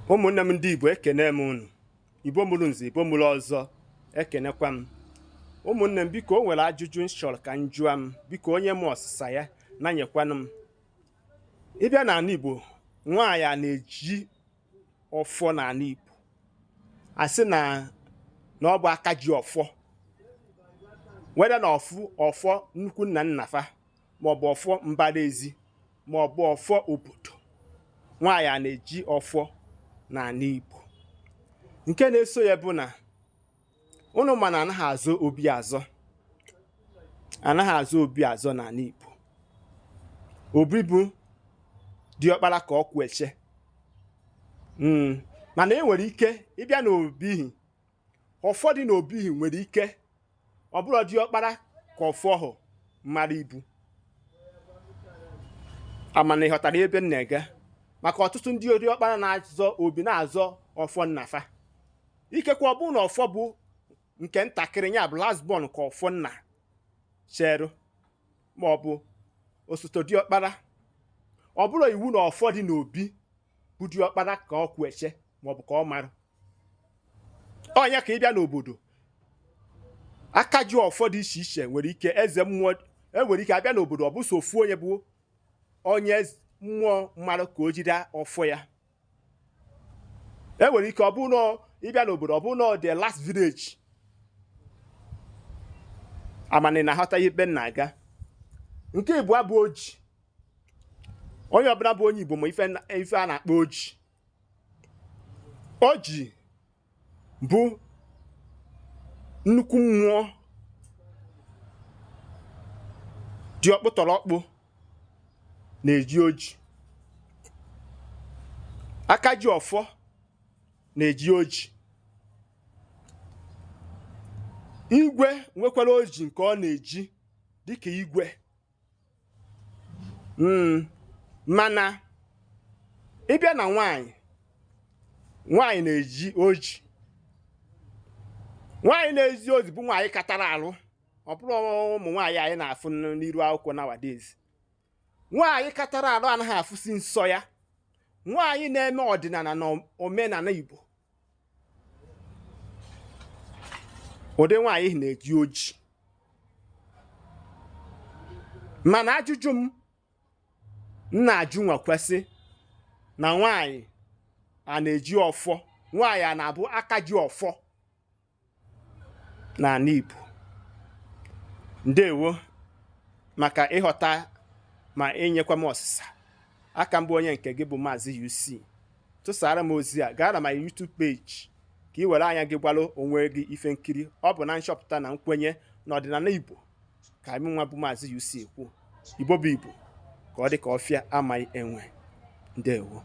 Ụmụnne m ndị Igbo, ekene m unu. Igbo mụrụ nze, Igbo mụrụ ọzọ, ekenekwa m. Ụmụnne m, biko, o nwere ajụjụ m chọrọ ka m jụọ m. Biko, onye m ọsịsa ya nanyekwanụ m. Ịbịa n'ala Igbo, nwaanyị a na-eji ọfọ n'ala Igbo, asị na na ọ bụ aka ji ọfọ weda na ọfụ ọfọ nnukwu nna nna fa, maọbụ ọfọ mbara ezi, maọbụ ọfọ obodo. Nwaanyị a na-eji ọfọ n'ala Igbo? Nke na-eso ya bụ na ụnụ ma na anaghị azọ obi azọ, anaghị azọ obi azọ n'ala Igbo. Obi bụ diọkpara ka ọ kwụ eche. Mana e nwere ike ịbịa n'obihi, ọfọ dị n'obihi nwere ike ọ bụrụ diọkpara ka ọfọ hụ mara ibu amana. Ịghọtara ebe m na-ega? Maka ọtụtụ ndị diọkpara na-azọ obi na-azọ ọfọ nnafa, ikekwe ọ bụrụ na ọfọ bụ nke ntakịrị ya bụ last born ka ọfọ nna cheru, ma ọ bụ osote diọkpara. Ọ bụrụ iwu na ọfọ dị n'obi bụ diọkpara ka ọ kwụ eche maọbụ ka ọ mara ọnya. Ka ịbịa n'obodo, aka ji ọfọ dị iche iche nwere ike eze mmụọ enwere ike abịa n'obodo, ọ bụ so ofu onye bụ onye mmụọ mmadụ ka o jide ọfọ ya. Enwere ike ọ bụ na ịbịa n'obodo, ọ bụ na the last village amana na-aghọta ihe ikpe na-aga. Nke ịbụọ bụ oji. Onye ọbụla bụ onye Igbo ma ife a na-akpọ oji. Oji bụ nnukwu mmụọ dị ọkpụtọrọkpụ na-eji oji. Aka ji ọfọ na-eji oji. Igwe nwekwara oji nke ọ na-eji dịka igwe. Mana ịbịa na nwaanyị, nwaanyị na-eji oji. Nwaanyị na-ezi ozi bụ nwaanyị katara arụ. Ọ bụrụ ụmụ nwaanyị anyị na-afụ n'iru akwụkwọ nowadays, nwaanyị katara arụ anaghị afụsi nsọ ya, nwaanyị na-eme ọdịnala na omenala Igbo, ụdị nwaanyị na-eji oji. Mana ajụjụ m na-ajụ nwa kwesị na nwaanyị a na-eji ọfọ, nwaanyị a na-abụ aka ji ọfọ n'ala Igbo? Ndewo maka ịghọta ma inyekwa m ọsịsa. Aka mbụ, onye nke gị bụ Maazị UC. Tụsara m ozi a, gaa na my YouTube page ka ị were anya gị gwalụ onwe gị ife nkiri. Ọ bụ na nchọpụta na nkwenye na ọdịnala Igbo ka anyị nwa bụ Maazị UC ekwu. Igbo bụ Igbo, ka ọ dị ka ọfịa amaghị enwe. Ndewo.